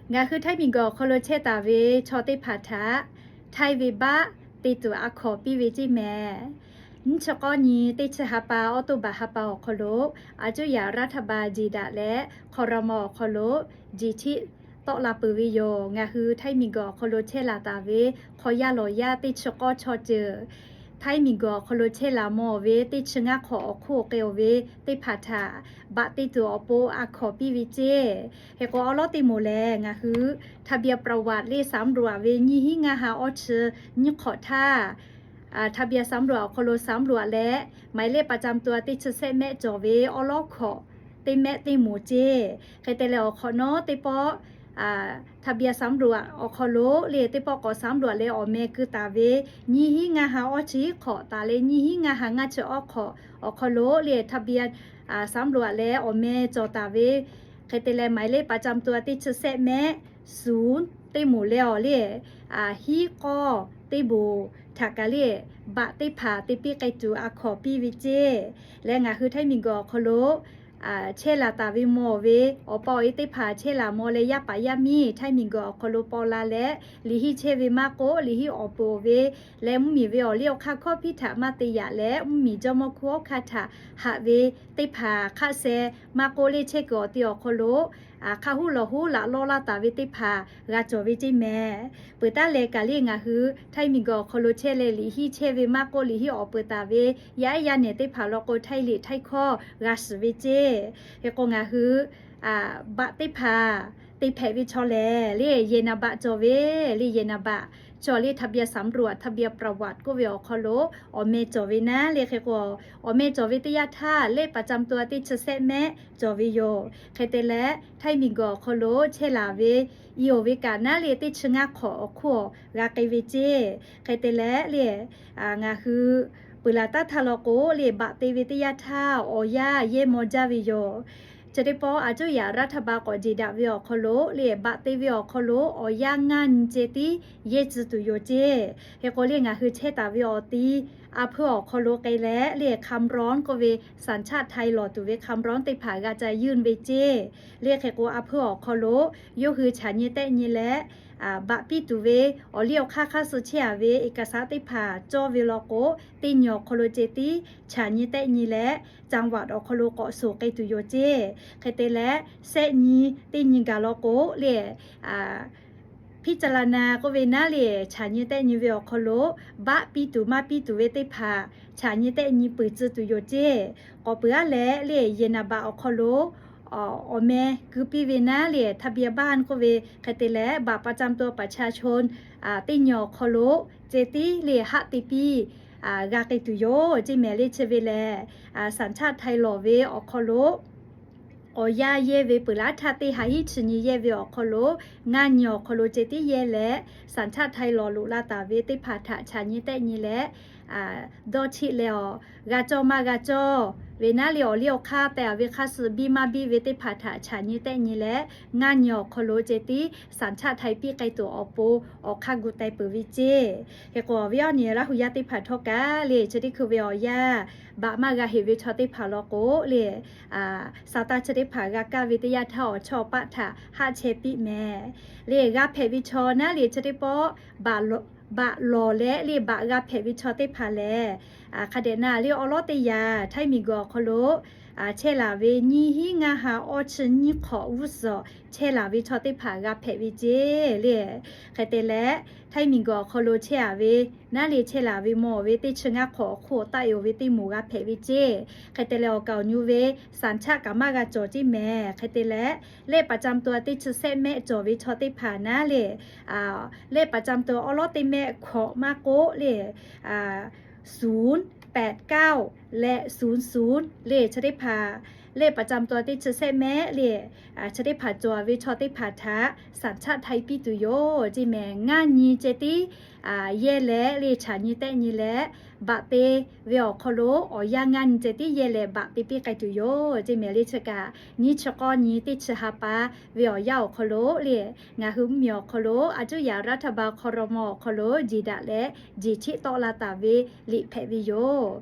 Ngaˬ hui Htaiˇ miˬguiˬ awˬ hk'aw lo chehˇ taˍ ve chaw teˇ hpaˍ htaꞈ Htaiˇ ve baˆ te tuˬ a hkawnˍ piˇ ve ceˇ mehˍ. Nyiˇ chi k'awˇ nyi teˇ chi ha pa, October ha pa awˬ hk'aw lo, aˬ cuˇ yaꞈ รัฐบาล jeˬ daꞈ leh ครม. awˬ hk'aw lo jeˬ htiˆ tawˆ la peuˬ ve yoˬ. Ngaˬ hui Htaiˇ miˬguiˬ awˬ hk'aw lo chehˇ laˬ taˍ ve hk'aw yaˇ lawˬ yaˇ teˇ chi k'awˇ chaw ceuˬ, Htaiˇ miˬguiˬ awˬ hk'aw lo chehˇ laˬ mawˬ ve teˇ chi ngaˇ hk'awꞈ awˬ hk'oˆ k'ai-o ve teˇ hpaˍ htaꞈ baˆ te tuˬ awˬ pon a hkawnˍ piˇ ve ceˇ. Hk'e k'o, awˉ lawˉ teˇ moˍ lehˬ, ngaˬ hui ทะเบียนประวัติ le สำรวจ ve nyiˇ hinˉ ngaˇ ha awˇ chi nyiˇ hk'awꞈ htaˇ, ทะเบียนสำรวจ awˬ hk'aw lo สำรวจ leh หมายเลขประจำตัว teˇ chi sehˆ mehˆ cawˬ ve awˉ lawˉ hkawꞈ teˇ mehˆ teˇ moˍ ceˇ. Hk'e te leh, awˬ hk'awꞈ nawˉ teˇ pawˆ ทะเบียนสำรวจ awˬ hk'aw lo le teˇ pawˆ k'awꞈ สำรวจ leh awˬ meh keu taˍ ve nyiˇ hinˉ ngaˇ ha awˇ chi hk'awꞈ taˍ leh nyiˇ hinˉ ngaˇ ha ngaˇ chi awˇ hk'awꞈ awˬ hk'aw lo le ทะเบียนสำรวจ leh awˬ meh cawˬ taˍ ve, hk'e te leh หมายเลขประจำตัว teˇ chi sehˆ mehˆ ศูนย์ teˇ moˍ leh awˬ le hiˉ k'awˇ teˇ moˍ htaꞈ kaꞈ le baˆ teˇ hpaˍ te piˇ k'ai tuˬ a hkawnˍ piˇ ve ceˇ. Leh ngaˬ hui Htaiˇ miˬguiˬ awˬ hk'aw lo chehˇ laˬ taˍ ve mawˬ ve awˬ pa awˬ e teˇ hpaˍ chehˇ laˬ mawˬ leh, yaˇ paˍ yaˇ miˇ Htaiˇ miˬguiˬ awˬ hk'aw lo paw la leh, liꞈ hiˉ chehˇ ve maˇ k'oˆ, liꞈ hiˉ awˬ peuˬ ve leh mvuhˇmiˬ ve awˬ liˇ awˬ hk'aˇ hkawˇ hpiˇ htaꞈ maˇ te yaꞈ leh, mvuhˇmiˬ jawˇmawˇ hkuˇ awˉ hkanˇ htaꞈ haꞈ ve teˇ hpaˍ hk'aˆ seh maˇ k'oˆ, le chehˇ kuiˬ awˬ ti awˬ hk'aw lo hk'a huˉ lawˬ huˉ laꞈ lawˇ laˇ taˍ ve teˇ hpaˍ g'a cawˬ ve ceˇ mehˍ. Peuˬ taˉ leh kaꞈ le ngaˬ hui Htaiˇ miˬguiˬ awˬ hk'aw lo chehˇ leh, liꞈ hiˉ chehˇ ve maˇ k'oˆ, liꞈ hiˉ awˬ peuˬ taˍ ve yaˇ ehˉ yaˇ nehˬ teˇ hpaˍ law k'o, Htaiˇ liꞈ Htaiˇ hkawˇ g'a shiˍ ve ceˇ. Hk'e k'o, ngaˬ hui baˆ teˇ hpaˍ te hpehꞈ ve chaw lehˬ le, yehˬ naˍ baꞈ cawˬ ve le. Yehˬ naˍ baꞈ cawˬ le ทะเบียนสำรวจ ทะเบียนประวัติ k'oˆ ve awˬ hk'aw lo awˬ meh cawˬ ve naˉ le. Hk'e k'o, awˬ meh cawˬ ve teˇ yanˇ htaˇ, เลขประจำตัว teˇ chi sehˆ mehˆ cawˬ ve yoˬ. Hk'e te leh, Htaiˇ miˬguiˬ awˬ hk'aw lo chehˇ laˬ ve i oˬ ve kaꞈ naˉ le teˇ chi ngaˇ hk'awꞈ awˬ hk'oˆ g'a k'ai ve ceˇ. Hk'e te leh le, ngaˬ hui peuˬ laˬ taˉ htaˇ law k'o le, baˆ te ve teˇ yanˇ htaˇ awˬ yaˇ yehˇ maw jaˇ ve yoˬ. Chi teˇ pawˆ aˬ cuˇ yaꞈ รัฐบาล k'awꞈ jeˬ daꞈ ve awˬ hk'aw lo le, baˆ te ve awˬ hk'aw lo awˬ yaˇ ngaˇ nyi ceh tiˉ yehˇ tcuh tuˬ yoˬ ceˇ. Hk'e k'o le, ngaˬ hui chehˇ taˍ ve awˬ ti a hpuiˇ awˬ hk'aw lo k'ai leh le, คำร้อง k'oˆ ve สัญชาติไทย lawˬ tuˬ ve คำร้อง teˇ hpaˍ g'a ca yunˇ ve ceˇ. Le hk'e k'o, a hpuiˇ awˬ hk'aw lo yawˇ hui chaꞈ nyi tehˆ nyi leh baˆ piˇ tuˬ ve awˬ liˇ awˬ hk'aˇ hk'aˇ suh chehˇ a ve เอกสาร teˇ hpaˍ cawˇ ve law k'o, teˇ nyi awˬ hk'aw lo ceh tiˉ chaꞈ nyi tehˆ nyi leh, จังหวัด awˬ hk'aw lo k'awꞈ suhˍ k'ai tuˬ yoˬ ceˇ. Hk'e te leh, sehˆ nyi teˇ nyi gaˬ law k'o le, พิจารณา k'oˆ ve naˉ le, chaꞈ nyi tehˆ nyi ve awˬ hk'aw lo baˆ piˇ tuˬ maˇ piˇ tuˬ ve teˇ hpaˍ chaꞈ nyi tehˆ nyi peuˬ tcuh tuˬ yoˬ ceˇ. K'awꞈ peuˬ aˉ leh le, yehˬ naˍ baꞈ awˬ hk'aw lo awˬ meh keu piˇ ve naˉ le, ทะเบียนบ้าน k'oˆ ve, hk'e te leh บัตรประจำตัวประชาชน teˇ nyi awˬ hk'aw lo ceh tiˉ le haˆ te piˇ g'a k'ai tuˬ yoˬ ceˇ mehˍ. Le chi ve lehˬ, สัญชาติไทย lawˬ ve awˬ hk'aw lo awˬ yaˇ yehˇ ve peuˬ laˇ htaˇ, teˇ ha hiˉ chi nyi yehˇ ve awˬ hk'aw lo ngaˇ nyi awˬ hk'aw lo ceh tiˉ yehˇ leh, สัญชาติไทย lawˬ loꞈ la taˍ ve teˇ hpaˍ htaꞈ chaꞈ nyi tehˆ nyi leh dawˇ htiˆ leh awˬ g'a cawˇ maˇ g'a cawˇ ve naˉ le, awˬ liˇ awˬ hk'aˇ teh a ve hk'aˇ suh biˇ maˇ biˇ ve teˇ hpaˍ htaꞈ chaꞈ nyi tehˆ nyi leh, ngaˇ nyi awˬ hk'aw lo ceh tiˉ สัญชาติไทย piˇ k'ai tuˬ awˬ pon awˬ hk'aˇ gu teh peuˬ ve ceˇ. Hk'e k'o, awˬ viˉ awˬ nyi Laˇ hu yaˇ teˇ hpaˍ htawˇ kaꞈ le, chi teˇ hkui ve awˬ yaˇ baꞈ maˇ g'a heꞈ ve chaw teˇ hpaˍ law k'o le, saˍtanˍ chi teˇ hpaˍ g'a kaˇ ve teˇ yanˇ htaˇ awˬ chawˇ paˆ htaꞈ haˆ chehˇ piˇ mehˍ. Le g'a hpehꞈ ve chaw naˉ le chi teˇ pawˆ baꞈ lawˬ leh le baꞈ g'a hpehꞈ ve chaw teˇ hpaˍ lehˬ, hk'a dehꞈ na le awˉ lawˉ teˇ yanˇ Htaiˇ miˬguiˬ awˬ hk'aw lo chehˇ laˬ ve nyiˇ hinˉ ngaˇ ha awˇ chi nyiˇ hk'awꞈ g'uˇ suhˍ chehˇ laˬ ve chaw teˇ hpaˍ g'a hpehꞈ ve ceˇ le. Hk'e te leh, Htaiˇ miˬguiˬ awˬ hk'aw lo chehˇ a ve naˉ le chehˇ laˬ ve mawˬ ve teˇ chi ngaˇ hk'awꞈ awˬ hk'oˆ taˆ e oˬ ve teˇ moˍ g'a hpehꞈ ve ceˇ. Hk'e te leh, awˬ kaˍ awˬ nu ve สัญชาติ kaꞈ maˇ g'a cawˬ ceˇ mehˍ. Hk'e te leh, เลขประจำตัว teˇ chi sehˆ mehˆ cawˬ ve chaw teˇ hpaˍ naˉ le, เลขประจำตัว awˉ lawˉ teˇ mehˆ hkawꞈ maˇ k'oˆ le, ศูนย์แปดเก้า leh ศูนย์ศูนย์ le chi teˇ hpaˍ, เลขประจำตัว teˇ chi sehˆ mehˆ le chi teˇ hpaˍ cawˬ ve chaw teˇ hpaˍ htaꞈ สัญชาติไทย piˇ tuˬ yoˬ ceˇ mehˍ. Ngaˇ nyi ceh tiˉ yehˇ leh le chaꞈ nyi tehˆ nyi leh baꞈ te ve awˬ hk'aw lo awˬ yaˇ ngaˇ nyi ceh tiˉ yehˇ leh baꞈ te piˇ k'ai tuˬ yoˬ ceˇ mehˍ. Le chi kaꞈ nyiˇ chi k'awˇ nyi teˇ chi ha pa ve awˬ yanˇ awˬ hk'aw lo le, ngaˬ hui mvuhˇmiˬ awˬ hk'aw lo aˬ cuˇ yaꞈ รัฐบาล ครม. awˬ hk'aw lo jeˬ daꞈ leh jeˬ htiˆ tawˆ la taˍ ve liꞈ hpehꞈ ve yoˬ.